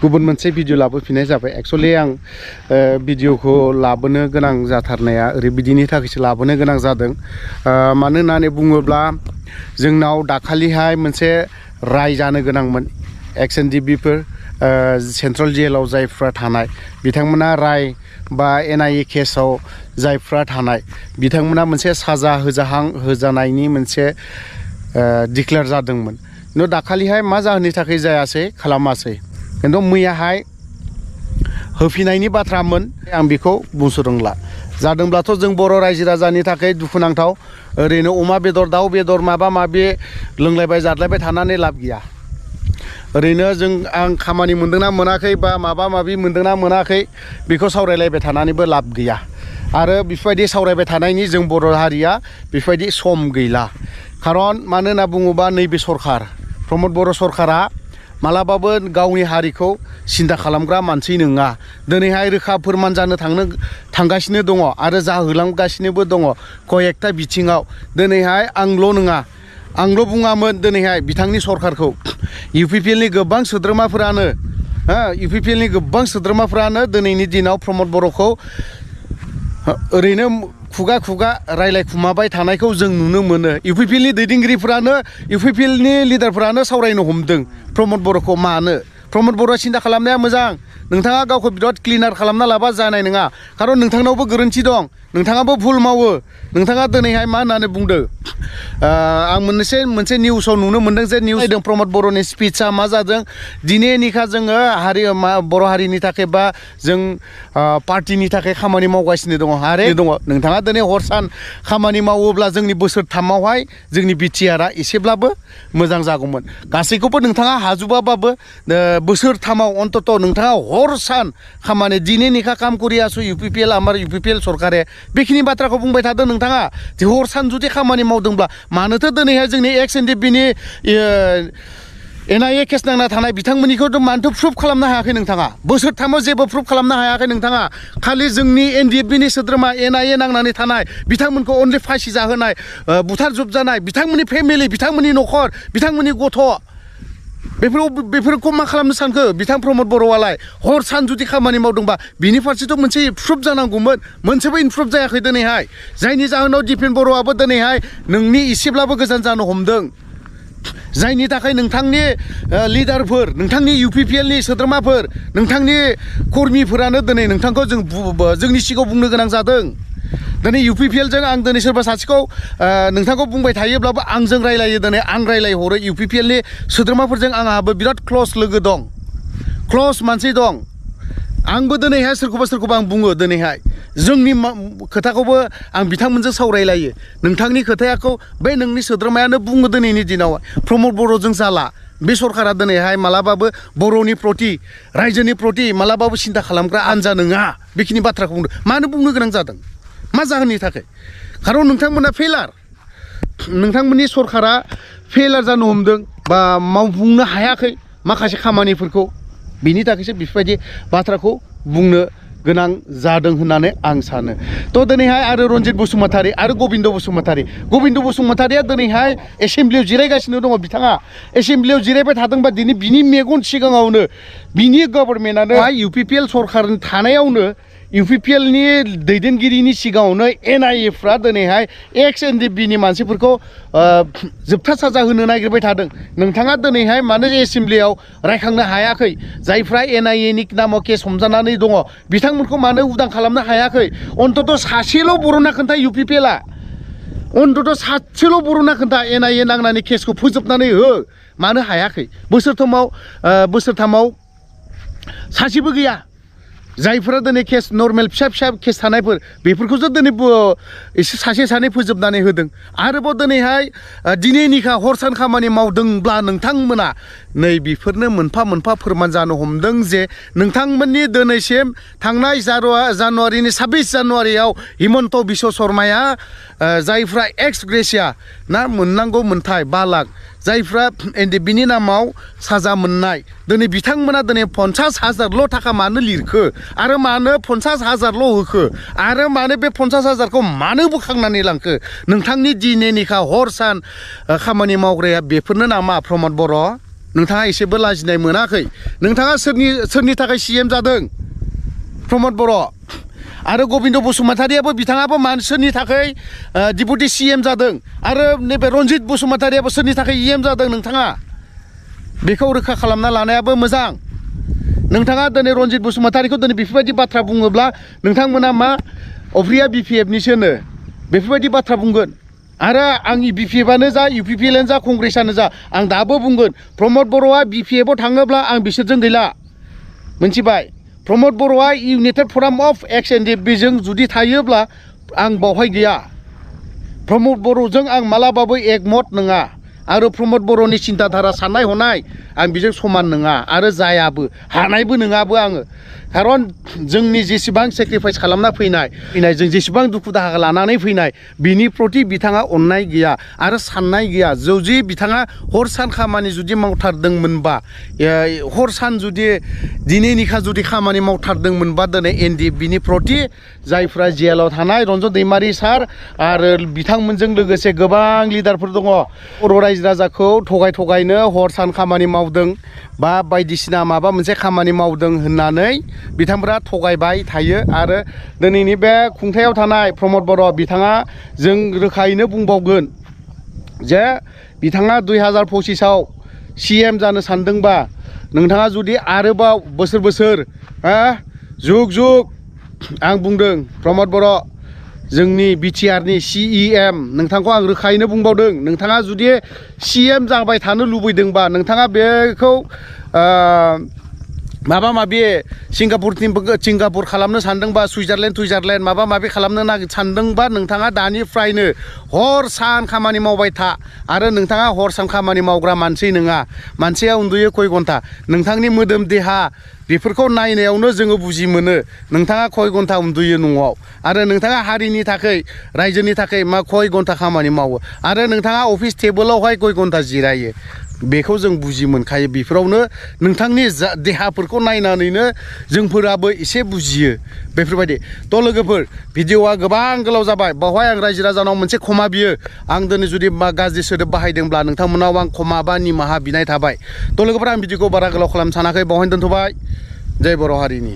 गुबुन मोनसे भिडिअ लाबोफिननाय जाबाय एक्चुअली आं भिडिअखौ लाबोनो गोनां जाथारनाया ओरैबायदिनि थाखायसो लाबोनो गोनां जादों मानो होननानै बुङोब्ला जोंनाव दाखालिहाय मोनसे राय जानो गोनांमोन एक्स-एन-डि-बिफोर सेन्ट्रेल जेलाव जायफ्रा थानाय बिथांमोना राय बा NIA केसाव जायफ्रा थानाय बिथांमोना मोनसे साजा होजानायनि मोनसे डिक्लेयार जादोंमोन खिन्थु दाखालिहाय मा जाहोननि थाखाय जायासै खालामासै खिन्थु मैयाहाय होफिननायनि बाथ्रामोन आं बेखौ बुंस' रोंला जादोंब्लाथ' जों बर' रायजो राजानि थाखाय दुखुनांथाव ओरैनो अमा बेदर दाउ बेदर माबा माबि लोंलायबाय जाद्लायबाय थानानै लाब गैया ओरैनो आं खामानि मोनदोंना मोनाखै बा माबा माबि मोनदोंना मोनाखै बेखौ सावरायलायबाय थानानैबो लाब गैया आरो बेफोरबायदि सावरायबाय थानायनि जों बर' हारिया बेफोरबायदि सम गैला खारन मानो होनना बुङोबा नैबे सरखार प्रमद बर' सरखारा मालाबाबो गावनि हारिखौ सिन्था खालामग्रा मानसि नङा दिनैहाय रोखा फोरमान जानो थांगासिनो दङ आरो जाहोलांगासिनोबो दङ कयेकथा बिथिङाव दिनैहाय आंल' बुङामोन दिनैहाय बिथांनि सरखारखौ UPPLनि गोबां सोद्रोमाफोरानो दिनैनि दिनाव प्रमद बर'खौ ओरैनो खुगा रायलायखुमाबाय थानायखौ जों नुनो मोनो UPPLनि दैदेनगिरिफोरानो UPPLनि लिडारफोरानो सावरायनो हमदों प्रमद बर'खौ मानो प्रमद बर'आ सिन्था खालामनाया मोजां नोंथाङा गावखौ बिराद क्लिनार खालामना लाबा जानाय नङा खारन नोंथांनावबो गोरोन्थि दं नोंथाङाबो भुल मावो नोंथाङा दिनैहाय मा होननानै बुंदों आं मोनसे निउसाव नुनो मोनदों जे निउस नायदों प्रमद बर'नि स्पिचआ मा जादों दिनै निखा जोङो बर' हारिनि थाखाय बा जों पार्टिनि थाखाय खामानि मावगासिनो दङ नोंथाङा दिनै हर सान खामानि मावोब्ला जोंनि बोसोरथामावहाय जोंनि बिटिआरआ एसेब्लाबो मोजां जागौमोन गासैखौबो नोंथाङा हाजोबाबाबो बोसोरथामाव अन्तत नोंथाङा हर सान खामानि दिनै निखा काम करि आছো UPPL आमार UPPL सरकारे बेखिनि बाथ्राखौ बुंबाय थादों नोंथाङा हर सान जुदि खामानि मावदोंब्ला मानोथो दिनैहाय जोंनि एक्स-एन-डि-बिनि NIA केस नांना थानाय बिथांमोननिखौ मानोथो प्रुफ खालामनो हायाखै नोंथाङा बोसोरथामाव जेबो प्रुफ खालामनो हायाखै नोंथाङा खालि जोंनि NDFBनि सोद्रोमा NIA नांनानै थानाय बिथांमोनखौ अनलि फासि जाहोनाय बुथारजोबजानाय बिथांमोननि फेमिलि बिथांमोननि न'खर बिथांमोननि गथ' बेफोरखौ मा खालामनो सानखो बिथां प्रमद बर'आलाय हर सान जुदि खामानि मावदोंबा बिनि फारसेथ' मोनसे प्रुफ जानांगौमोन मोनसेबो इनप्रुफ जायाखै दिनैहाय जायनि जाहोनाव दिपेन बर'आबो दिनैहाय नोंनि एसेब्लाबो गोजान जानो हमदों जायनि थाखाय नोंथांनि लिडारफोर नोंथांनि UPPLनि सोद्रोमाफोर नोंथांनि कर्मिफोरानो दिनै नोंथांखौ जोंनि सिगाङाव बुंनो गोनां जादों दिनै UPPLजों आं दिनै सोरबा सासेखौ नोंथांखौ बुंबाय थायोब्लाबो आंजों रायलायो दिनै आं रायलायहरो UPPLनि सोद्रोमाफोरजों आंहाबो बिराद क्लस लोगो दं क्लस मानसि दं आंबो दिनैहाय सोरखौबा आं बुङो दिनैहाय जोंनि खोथाखौबो आं बिथांमोनजों सावरायलायो नोंथांनि खोथाखौ बे नोंनि सोद्रोमायानो बुङो दिनैनि दिनाव प्रमद बर'जों जाला बे सरकारा दिनैहाय मालाबाबो बर'नि प्रति रायजोनि प्रति मालाबाबो सिन्था खालामग्रा हान्जा नङा बेखिनि बाथ्राखौ बुंदों मानो बुंनो गोनां जादों मा जाहोननि थाखाय खारन नोंथांमोना फेलार नोंथांमोननि सरकारा फेलार जानो हमदों बा मावफुंनो हायाखै माखासे खामानिफोरखौ बिनि थाखायसो बेफोरबायदि बाथ्राखौ बुंनो गोनां जादों होननानै आं सानो थ' दिनैहाय आरो रन्जित बसुमतारी आरो गबिन्द बसुमतारीया दिनैहाय एसेमब्लियाव जिरायगासिनो दङ बिथाङा एसेमब्लियाव जिरायबाय थादोंबा दिनै बिनि मेगन सिगाङावनो बिनि गभर्नमेन्टआनो UPPL सरकार थानायावनो UPPLनि दैदेनगिरिनि सिगाङावनो NIAफ्रा दिनैहाय एक्स-एन-डि-बिनि मानसिफोरखौ जोबथा साजा होनो नागिरबाय थादों नोंथाङा दिनैहाय मानो एसेमब्लियाव रायखांनो हायाखै जायफ्रा NIAनि नामाव केस हमजानानै दङ बिथांमोनखौ मानो उदां खालामनो हायाखै अन्तत सासेल' बर'ना खोन्था UPPLआ अन्तत सासेल' बर'ना खोन्था NIA नांनानै केसखौ फोजोबनानै हो मानो हायाखै बोसोरथामाव सासेबो गैया जायफोरा दिनै केस नर्मेल फिसा केस थानायफोर बेफोरखौसो दिनै एसे सासे सानै फोजोबनानै होदों आरोबाव दिनैहाय दिनैनिखा हर सान खामानि मावदोंब्ला नोंथांमोना नै बेफोरनो मोनफा फोरमान जानो हमदों जे नोंथांमोननि दिनैसिम थांनाय जानुवारिनि 26 जानुवारियाव हिमन्त बिश्व शर्माया जायफ्रा एक्स ग्रेसिया ना मोननांगौ मोनथाय 5 लाख जायफ्रा NDFBनि नामाव साजा मोननाय दिनै बिथांमोना दिनै 50,000ल' थाखा मानो लिरखो आरो मानो 50,000ल' होखो आरो मानो बे 50,000खौ मानो बोखांनानै लांखो नोंथांनि दिनैनिखा हर सान खामानि मावग्राया बेफोरनो नामा प्रमद बर' नोंथाङा एसेबो लाजिनाय मोनाखै नोंथाङा सोरनि थाखाय CM जादों प्रमद बर' आरो गबिन्द बसुमतारियाबो बिथाङाबो सोरनि थाखाय डिपुटि CM जादों आरो नैबे रन्जित बसुमतारियाबो सोरनि थाखाय EM जादों नोंथाङा बेखौ रोखा खालामना लानायाबो मोजां नोंथाङा दिनै रन्जित बसुमतारिखौ दिनै बेफोरबायदि बाथ्रा बुङोब्ला नोंथांमोना मा अफ्रिया BPF-निसोनो बेफोरबायदि बाथ्रा बुंगोन आरो आंनि BPF-आनो जा UPPL-आनो जा कंग्रेसआनो जा आं दाबो बुंगोन प्रमद बर'आ BPF-आव थाङोब्ला आं बिसोरजों गैला मिथिबाय प्रमद बर'आ इउनाइटेड फराम अफ एक्स एनडिएफबिजों जुदि थायोब्ला आं बावहाय गैया प्रमद बर'जों आं मालाबाबो एकमत नङा आरो प्रमद बर'नि सिन्ताधारा साननाय हनाय आं बेजों समान नङा आरो जायाबो हानायबो नङाबो आङो खारन जोंनि जेसेबां सेक्रिफाइस खालामना फैनाय जों जेसेबां दुखु दाहा लानानै फैनाय बिनि प्रति बिथाङा अननाय गैया आरो साननाय गैया जुदि बिथाङा हर सान खामानि जुदि मावथारदोंमोनबा हर सान जुदि दिनै निखा जुदि खामानि मावथारदोंमोनबा दिनै एनडिएफ बिनि प्रति जायफ्रा जेलाव थानाय रन्जन दैमारि सार आरो बिथांमोनजों लोगोसे गोबां लिडारफोर दङ बर' रायजो राजाखौ थगायनो हर सान खामानि मावदों बा बायदिसिना माबा मोनसे खामानि मावदों होननानै बिथांफोरा थगायबाय थायो आरो दिनैनि बे खुंथायाव थानाय प्रमद बर' बिथाङा जों रोखायैनो बुंबावगोन जे बिथाङा 2025आव CM जानो सानदोंबा नोंथाङा जुदि आरोबाव बोसोर जुग आं बुंदों प्रमद बर' जोंनि BTR-नि CEM नोंथांखौ आं रोखायैनो बुंबावदों नोंथाङा जुदि CM जाबाय थानो लुबैदोंबा नोंथाङा बेखौ माबा माबि सिंगापुर खालामनो सानदोंबा सुइजारलेण्ड माबा माबि खालामनो सानदोंबा नोंथाङा दानिफ्रायनो हर सान खामानि मावबाय था आरो नोंथाङा हर सान खामानि मावग्रा मानसि नङा मानसिया उन्दुयो खय घन्टा नोंथांनि मोदोम देहा बेफोरखौ नायनायावनो जोङो बुजि मोनो नोंथाङा खय घन्टा उन्दुयो न'आव आरो नोंथाङा हारिनि थाखाय रायजोनि थाखाय मा खय घन्टा खामानि मावो आरो नोंथाङा अफिस टेबोलावहाय खय घन्टा जिरायो बेखौ जों बुजि मोनखायो बेफोरावनो नोंथांनि देहाफोरखौ नायनानैनो जोंफोराबो एसे बुजियो बेफोरबायदि थ' लोगोफोर भिडिअआ गोबां गोलाव जाबाय बावहाय आं रायजो राजानाव मोनसे खमा बियो आं दिनै जुदि गाज्रि सोदोब बाहायदोंब्ला नोंथांमोनाव आं खमा बा निमाहा बिनाय थाबाय थ' लोगोफोर आं भिडिअखौ बारा गोलाव खालामनो सानाखै बावहाय दोनथ'बाय जय बर' हारिनि